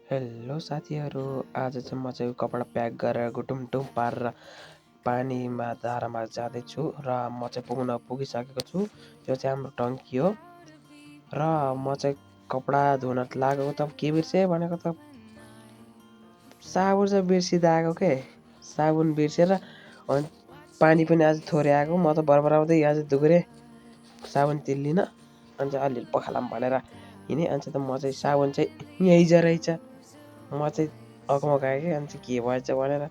Hello साथीहरू, आज चाहिँ म चाहिँ कपडा प्याक गरेर गुटुमटुम पारेर पानीमा धारामा जाँदैछु र म चाहिँ पुगिसकेको छु। त्यो चाहिँ हाम्रो टङ्की हो र म चाहिँ कपडा धुन लागेको त के बिर्सेँ भनेको त साबुन चाहिँ बिर्सिँदा आएको के। साबुन बिर्सेर अनि पानी पनि आज थोरै आएको। म त बरबराउँदै आज दुगुरे साबुन तिर्लिन अनि चाहिँ अलिअलि पखालाम भनेर हिँडेँ। अनि चाहिँ त म चाहिँ साबुन चाहिँ यहीँज रहेछ। म चाहिँ अगमगाएँ कि अनि चाहिँ के भएछ भनेर।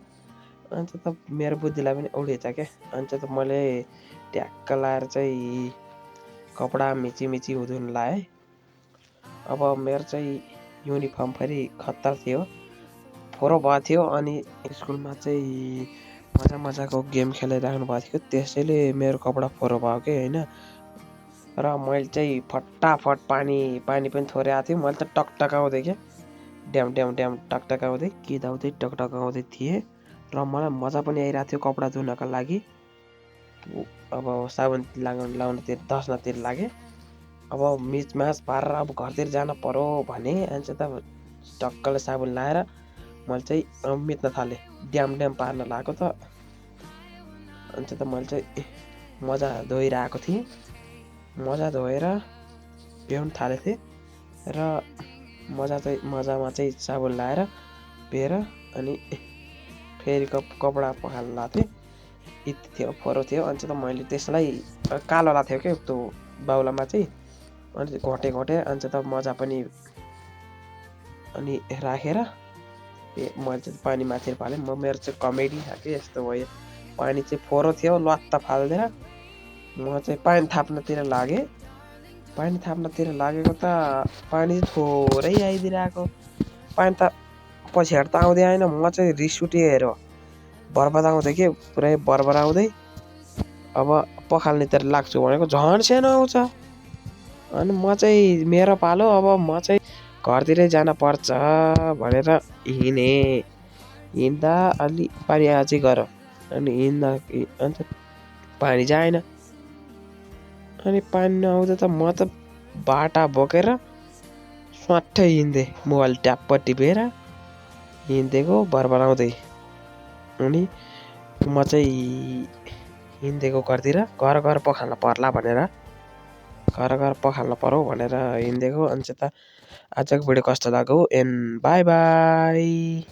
अनि चाहिँ त मेरो बुद्धिलाई पनि उडेछ क्या। अनि चाहिँ त मैले ट्याक्क लाएर चाहिँ कपडा मिची धुन लाएँ। अब मेरो चाहिँ युनिफर्म फेरि खत्तर थियो, फोरो भएको थियो। अनि स्कुलमा चाहिँ मजाको गेम खेलिराख्नु भएको थियो, त्यसैले मेरो कपडा फोरो भयो कि होइन। र मैले चाहिँ फटाफट पानी पनि थोरै आएको थियो। मैले त टकटकाउँदै क्या, ड्याम टकटकाउँदै टकटकाउँदै थिएँ र मलाई मजा पनि आइरहेको थियो कपडा धुनका लागि। अब साबुन लाउनतिर दस्नतिर लागेँ। अब मिचमाच पारेर अब घरतिर जान पर्यो भने अनि चाहिँ त टक्कले साबुन लाएर मैले चाहिँ मिच्न थालेँ। ड्याम पार्न लगाएको त अनि चाहिँ त मैले चाहिँ मजा धोइरहेको थिएँ। मजा धोएर पिउन थालेको थिएँ र मजामा चाहिँ साबुन लाएर पिएर अनि फेरि कपडा पखाल्न लाएको थिएँ। यति थियो, फोरो थियो। अनि चाहिँ त मैले त्यसलाई कालो लाएको थियो क्या त्यो बाउलामा चाहिँ। अनि घोटेँ अनि चाहिँ त मजा पनि अनि राखेर मैले चाहिँ पानी माथि फालेँ। मेरो चाहिँ कमेडी छ कि यस्तो भयो। पानी चाहिँ फोरो थियो, लत्त फालिदिएर म चाहिँ पानी थाप्नतिर लागेँ। पानी थाप्नतिर लागेको त पानी थोरै आइदिरहेको। पानी त पछाडि त आउँदै आएन। म चाहिँ रिस उठ्यो हेर, बरबराउँदै के पुरै बरबराउँदै अब पखाल्नेतिर लाग्छु भनेको झन् सानो आउँछ। अनि म चाहिँ मेरो पालो, अब म चाहिँ घरतिरै जान पर्छ भनेर हिँड्दा अलि पानी अझै गर अनि हिँड्दा अन्त पानी जाएन। अनि पानी नआउँदा त म त बाटा बोकेर स्वाट्टै हिँड्दै मोबाइल ट्याप्प टिपेर हिँडिदिएको बरबराउँदै। अनि म चाहिँ हिँडिदिएको घरतिर, घर पखाल्न पर्ला भनेर, घर पखाल्न पर्यो भनेर हिँडिदिएको। अनि चाहिँ त आजको भिडियो कस्तो लाग्यो एन्ड बाई बाई।